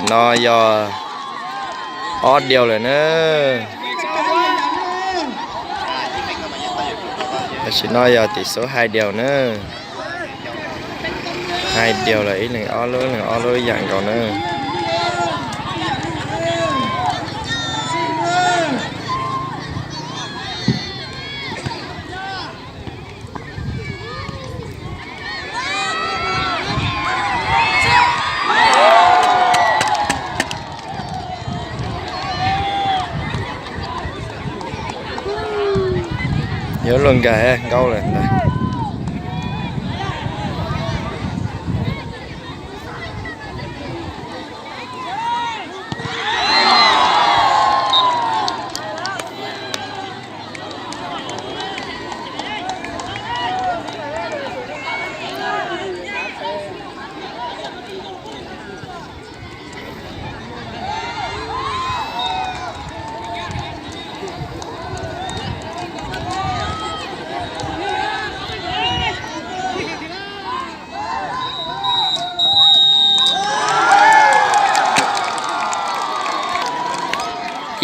No yog ob điều lawm na. Tam sim no yog tỷ số hai đều na. Hai điều lawm, ib leeg ob lub, ib leeg ob lub, ib yam nkaus na. Yuav luag nkag nkaub lawm ntag.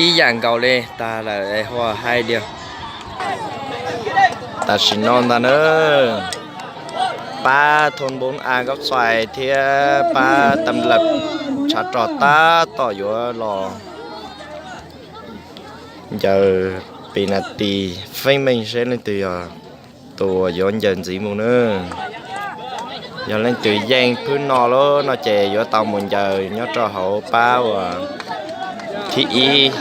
Ib yam nkaus li, tag lawm, hua hai điều. Tam sim no ntag na, pab thôn bốn A Gốc Xoài thiab pab Tâm Lập tshav rog tab tom yuav los ncaws penalti, feeb meej seb leej twg yog tus uas yuav ncaws ntxiv mus na. Yog leej twg yeej phwb no lawm no ces yuav tau mus ncaws nyob rau hauv pab uas thib ib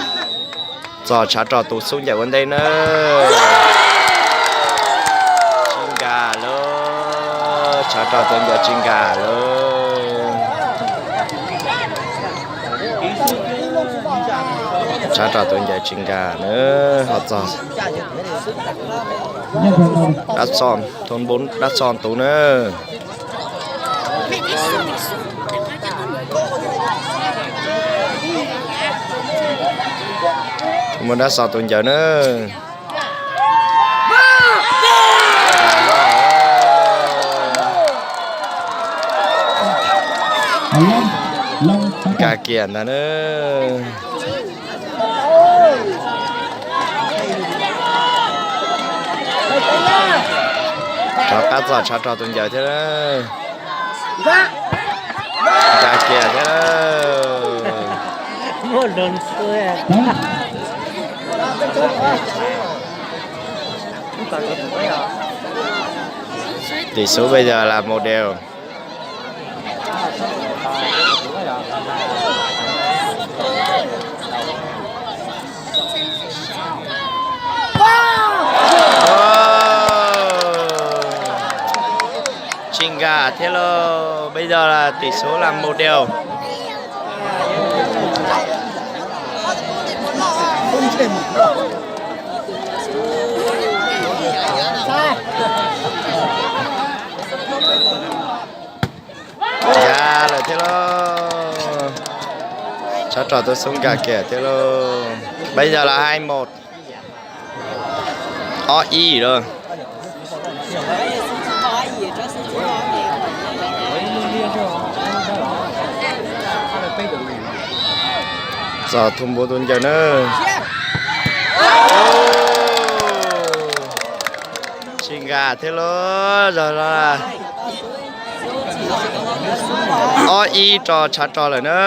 txog tshav rog tus xub ncaws ua ntej na. Tsis nkag lawm, tshav rog tus ncaws tsis nkag lawm. Tshav rog tus ncaws tsis nkag na, ho txog dab xo, thôn bốn Đắk Xon tus na. Muaj Đắk Xon tus ncaws na. Nkag kiag ntag na. Rov qab txog tshav rog tus ncaws thiab. Nkag kiag thiab. Tỷ số bây giờ là một đều. Tsis nkag thiab lauj. Bây giờ là tỷ số là một đều. Nkag lawm thiab lauj. Tshav rog tus xub nkag kiag thiab lauj. Bây giờ là hai một. Ob ib lawm. Txog thun npuv tus ncaws na. Tsis nkag thiab lauj, zog no. Ob ib rau tshav rog lawm na.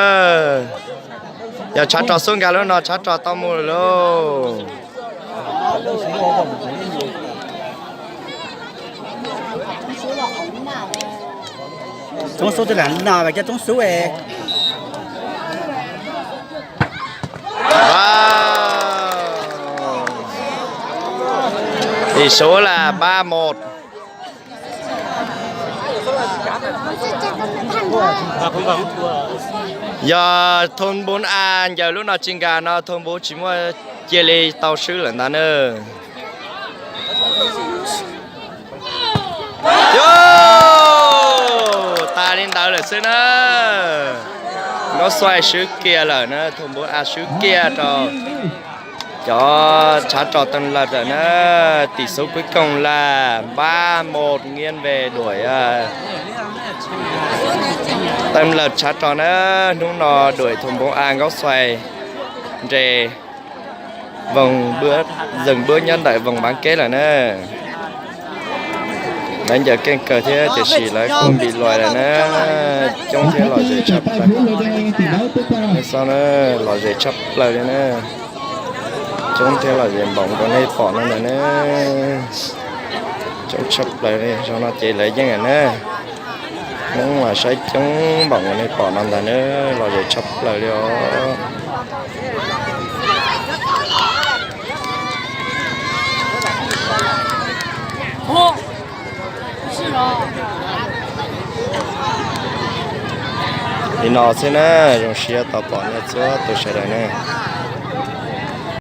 Yog tshav rog xub nkag lub no tshav rog tau mus lawm lauj. Trúng số tức là no và cho trúng số e. Wow. Tỷ số là ba một. Yog thun npuv a ncaws lub no tsis nkag no thun npuv tsis muaj, cia li tau swb lawm ntag na. Yog tas li ntawd lawm xwb na. Nkauj Xuaij swb kiag lawm na, thun npuv a swb kiag rau cov tshav rog Tân Lập lawm na. Tỷ số cuối cùng là ba một nghiêng về đội, à, Teeb lawm tshav rog na, hnub no đuổi thủ môn A Nkauj Xuais nres vòng, dừng bước nyob ntawm vòng bán kết lawm na. Lawv ncaws keej kawg thiab tiam sis lawv kuj npis luas lawm na. Coob thiab lom zem tshaj plaws. Nej saib na, lom zem tshaj plaws li na. Coob thiab lom zem npaum nkaus nej pom no ntag na. Coob tshaj plaws li, zaum no ces lawv yeej lawm na. Hmoob mas saib coob npaum nkaus nej pom no ntag na, lom zem tshaj plaws li os. Li no xwb na, zoo siab tau pom nej txhua tus sawv daws na.